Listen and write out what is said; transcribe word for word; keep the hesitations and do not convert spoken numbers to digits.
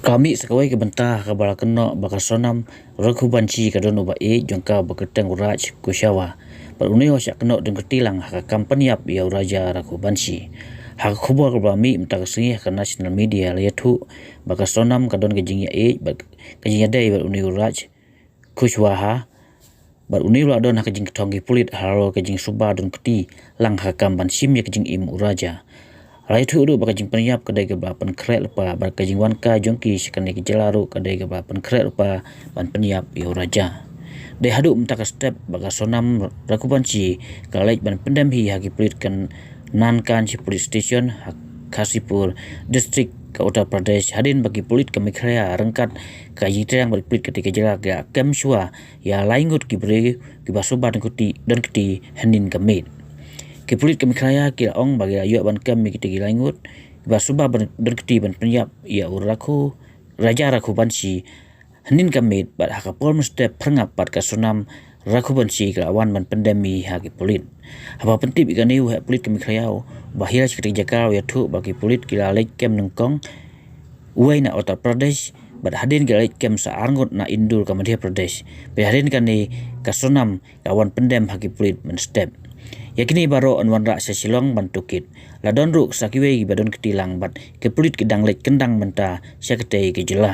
Ka mih sa kawei ka bynta ha kaba la kynnoh ba ka Sonam Raghuvanshi ka don uba ïeit jong ka uba kyrteng u Raj Kushwaha, bad une u la shah kynnoh don kti lang ha ka kam pynïap ïa u Raja Raghuvanshi. Ha ka khubor kaba la mih mynta ka sngi ha ka national media la ïathuh ba ka Sonam ka don ka jingïaid bad ka jingïadei bad une u Raj Kushwaha, bad une u la don ha ka jingkthong ki pulit halor ka jingsuba don kti lang ha ka kam ban shim ïa ka jingim u Raja. La ïathuh ruh ba ka jingpynïap ka dei kaba pynkhreh lypa bad ka jingwan kai jong ki sha kane ka jylla ruh ka dei kaba pynkhreh lypa ban pynïap ïa u Raja. Dei haduh mynta ka step ba ka Sonam Raghuvanshi ka la leit ban pyndem hi ha ki pulit ka Nankanshi Police Station ha Khasipur District ka Uttar Pradesh, hadien ba ki pulit ka Meghalaya ryngkat ka jingtreilang bad ki pulit katei ka jylla ki la kem shuwa ïa lai ngut ki briew kiba suba don kti, don kti hynnin ka miet. Ki pulit ka Meghalaya ki la ong ba ki la ïoh ban kem ïa kitei ki lai ngut kiba suba ban, don kti ban pynïap ïa u Raghu, Raja Raghuvanshi hynnin ka miet, bad ha ka por mynstep phyrngab pat ka Sonam Raghuvanshi ka la wan ban pyndem hi ha ki pulit. Haba pyntip ïa kane, u heh pulit ka Meghalaya uba hiar sha katei ka jaka u la ïathuh ba ki pulit ki la leit kem nyngkong uwei na Uttar Pradesh, bad hadien ki la leit kem sa ar ngut na Indore ka Madhya Pradesh. Bad hadien kane ka Sonam ka wan pyndem ha ki pulit mynstep. Ïa kine baroh yn wanrah sha Shillong ban tohkit. La don ruh sa kiwei kiba don kti lang bad ki pulit ki dang leit kyndang bynta sha katei ka jylla.